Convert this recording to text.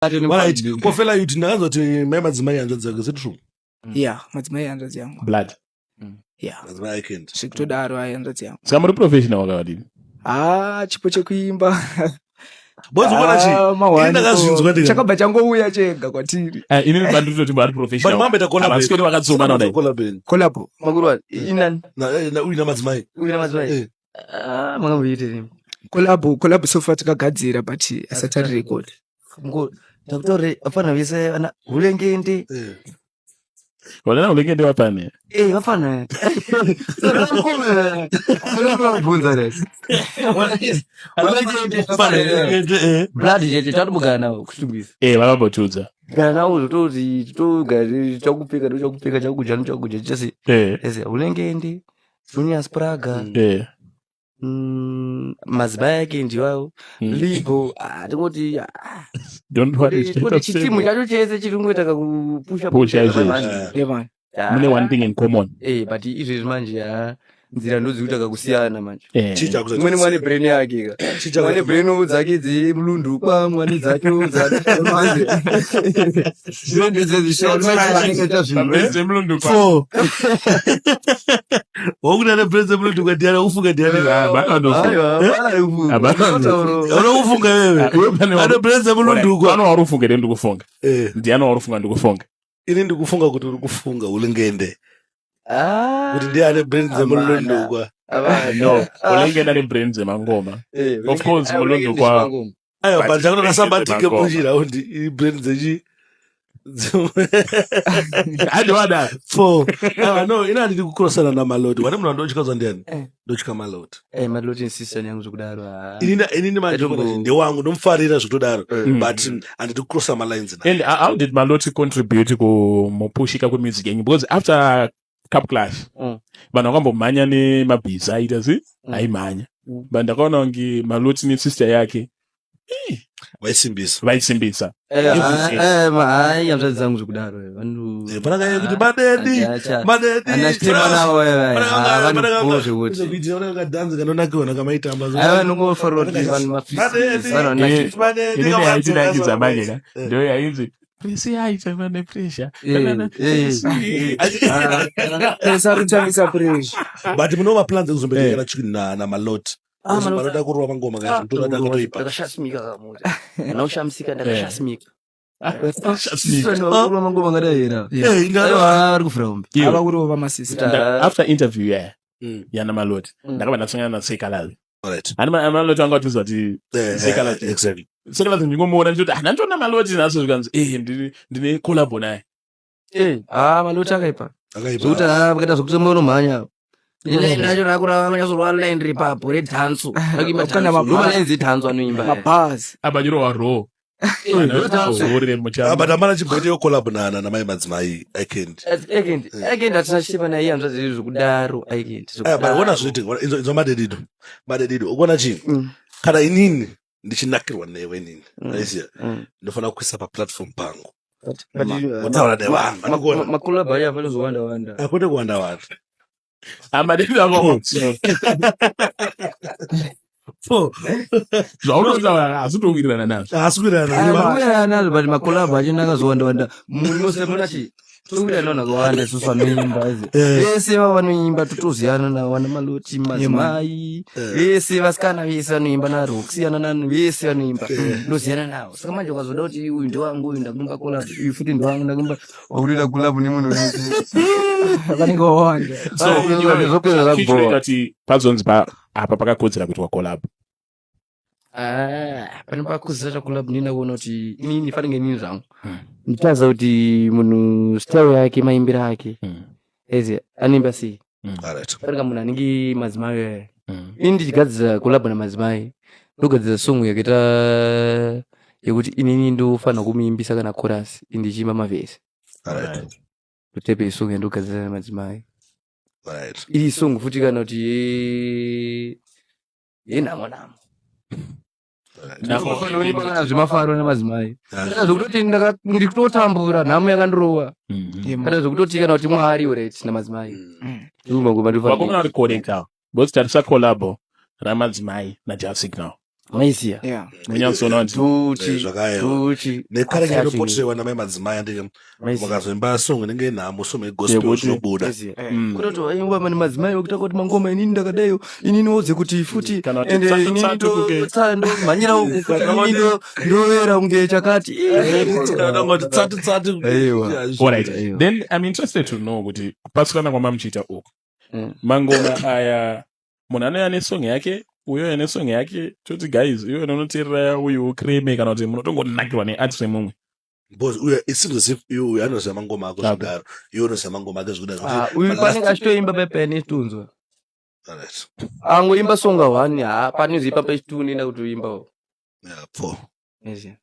Alright, kofela yuti ndakanzwa kuti mai madzimai hanzvadzi yako, is it true? Yeah, madzimai hanzvadzi yangu. Blood. Yeah. Madzimai aikend. Zvikutodaro, ai, hanzvadzi yangu. Saka muri professional wakavadini? Ah, chipo chekuimba. Boys, unoona chii? Ah, mahwani Ini ndakazvinzwa ko. Chakabva changouya chega kwatiri. Eh, inini banditoti vari But professional. mambe collab. Havasweri vakatsoma naudai. Collab. eh. Collabo. Makuru inani? Na uyu namadzimai. Uyu namadzimai. Eh. Ah, makamboitei? Collabo so far takagadzira, but asati ari record. Ngo takutaure vafana vese vana hulengende. Eh. Vanana ulengende vapane. Eh, vafana. Bvunza resi. Hulengende vafana. Eh. Blood chete tatomugara nawo kuchitungwiza. Eh, vakambotudza. Gara nawo zvototi togara chakupfeka ndochakupfeka, chakudya ndochakudya chese. Ese hulengende. Junior Spraga. Madzimai ake ndiwawo. Libo, ah, tingoti ah, Don't worry. kuti chitimu chacho chese chiri kungoita kakupusha. Pusha izvezvi. Manje. Yeah, man. Ah, Mune one thing in common. Eh, but izvezvi manje, ah, nzira ndodzikuita kakusiyana manje. Chii chakuti? Umweni mwane brain yake ka. Chii chakuti? Mwane brain dzake dzemulundukwa, mwane dzacho dzamanje. Zvinondedzezvishaita zvinhu. Four. Wakuti ane brains emulundukwa ndiani? Ufunga ndiani? Aiwa, hapana kufunga. Unokufunga wewe. Ane brains emulundukwa. Ano warufunga ere ndikufunga. Eh. Ndiani warufunga ndikufunga. Ini ndikufunga kuti uri kufunga ulengende. Ah, Kuti ndiye ane brains dzemulundukwa. hapana. No, ulengende ane brain dzemangoma. Eh, Of course, ah, mulundukwa. ndechimangoma. Aiwa, But but chakuti sabatike dzemangoma. pushira kuti ibrain dzechi Andiwada. four. Aiwa, no, ini handidi kukrosana namaloti. Wane munhu wandotya ndiani? Eh. Ndotya maloti. Eh, maloti insistan yangu zvekudaro. Ah. Inini manje ndewangu, ndomufarira zvekutodaro, but handidi kucrossa malines naye. And how did Maloti contribute kumupushika kwemusic yenyu? Because after Cup Clash, vanhu vakambomhanya nemabhiza aita se aimhanya. But ndakaona kunge Maloti nesister yake Vaisimbisa. Vaisimbisa. Eh, Everything. ah, eh, hai, hanzvadzi dzangu zvekudaro. Eh, vanhu Eh, panakaiye kuti madedi, madedi. Ana chitema navo, eh, eh, ah, vanhu zvekuti. Kuitira kadhanzi kanonakiwa nakamaitamba. Ai, vanongofarira kuti vanhu Madedi, vanhu madedi, Inini yainakidza manje ka. Eh. Ndo yainzi presi yaita vane pressure. Eh, eh, Sarutsamisa pressure. But munova maplans ekuzomboita Eh. kana chicken namalot? Ah, Maloti. Vanoda kurova mangoma kazvitoda katoipa. Ndakashasmika kamuta. Ndakashamisika, ndakashasmika. Shasmika. Kurova mangoma ngadai here? Eh, Aiwa, vari kuvhura hombe. Iwe, Ava kurova masista. After interview yaya yana Maloti, ndakabva ndasangana naSekalazi. Hani Maloti vanga vatiudza kuti Eh, Sekalazi. Exactly. Sekalazi ndingomuona ndichiti, "Ah, ndandiona Maloti nhasi," zvikanzi, "Eh, ndine collabo naye." Eh, ah, Maloti akaipa. Akaipa. Zvekuti ah, vakaita zvekutamba unomhanya. Line racho rakurava vanyasorwa line ripapo redhanso. Rakuimba Kana dhanso. Ndomalines edhanso anoimba. Mabars. Apa chirowa ro. Eh, ndodhanso. Hure Ah, muchama. but amana chimboita collab namai madzimai Aikend. Aikend, Aikend hatina chitema naye hanzvadzi yedu zvekudaro, Aikend. Eh, but ona zvinoitika, inzwa madedido. Madedido, ukuona chii? Kana inini ndichinakirwa newe inini, aiziya, ndinofanira kuisa paplatform pangu. Wotaura nevanhu, vanogona. Macollab ayo afanozowanda wanda. Akwete kuwanda wanda. Amadedi ako. Four. Zvaunotaura asi kutowirirana nazvo. Haasi kuwirirana nazo. Kuwirirana nazvo, but macollab acho ndakazowanda wanda. Munhu wose muna chi towirirana navanhu vakawanda isusu vanoimba izi. Vese vava vanoimba totoziyana navo, vana Maloti, madzimai, vese vasikana vese vanoimba naRoxy, ana nani vese vanoimba. Ndoziyana navo. Saka manje ukazoda kuti uyu ndewangu, uyu ndakumba collab, uyu futi ndewangu ndakumba, wakutoita collab nemunhu wese. Vanenge vawanda. So Ah, zvopera chii chinoita zvakubhowa. kuti pazonzi apa pakakodzera kuitwa collab? Ah, pane pakuzira collab nina kuona kuti inini fanenge inini zvangu. Ndichaziva kuti munhu style yake, maimbiro ake, eze anoimba sei. Alright. Fanenge munhu anenge madzimai aya. Ini ndichigadzira collab namadzimai, ndogadzira song yakaita yekuti inini ndofanira kumuimbisa kana chorus, ini ndichiimba mavhesi. Alright. Kutepe song yandogadzira namadzimai. Alright. Iri song futi kana kuti yenhamo namo. Unoimba kana zvemafaro nemadzimai. Kana zvekutoti ndiri kutotambura, nhamo yakandirova. Kana zvekutoti kana kuti Mwari alright namadzimai. Ndiri mangoma Vakomana ndofanira. vari connect ava. Because tarisa collabo ramadzimai naJah Signal. Maisiya. Munyatsoona kuti Tuchi. Zvakaewa. Tuchi. Nekare inopoterewa namai madzimai andike. Maisiya. Vakazoimba song inenge inhamo, song yegospel, zvinobuda. Maisiya. Kunoti vaimba mani madzimai vekuti kuti mangoma, inini ndakadaiyo, inini woze kuti futi Kana kuti ende tsatu inini tsatu ndomhanyira uku futi, inini ndovera kunge chakati. Ngoti tsatu tsatu. Aiwa. Alright. Aiwa. Then I'm interested to know kuti kupatsurana kwamamuchiita uku, mangoma aya, munhu anouya nesong yake, uyo ane song yake, toti guys, iwe unoteerera uyu ukreme, kana kuti munotongonakirwa neart remumwe? Because uyo, it seems as if iwe uyo anoziva mangoma ako zvikudaro, iwe unoziva mangoma ake zvikudaro. Ah, uyu panenge achitoimba pepene chitunzwa. Alright. Angoimba songa one, ha, panozoipa pechituni enda kutoimbawo. Yeah, four. Maisiya.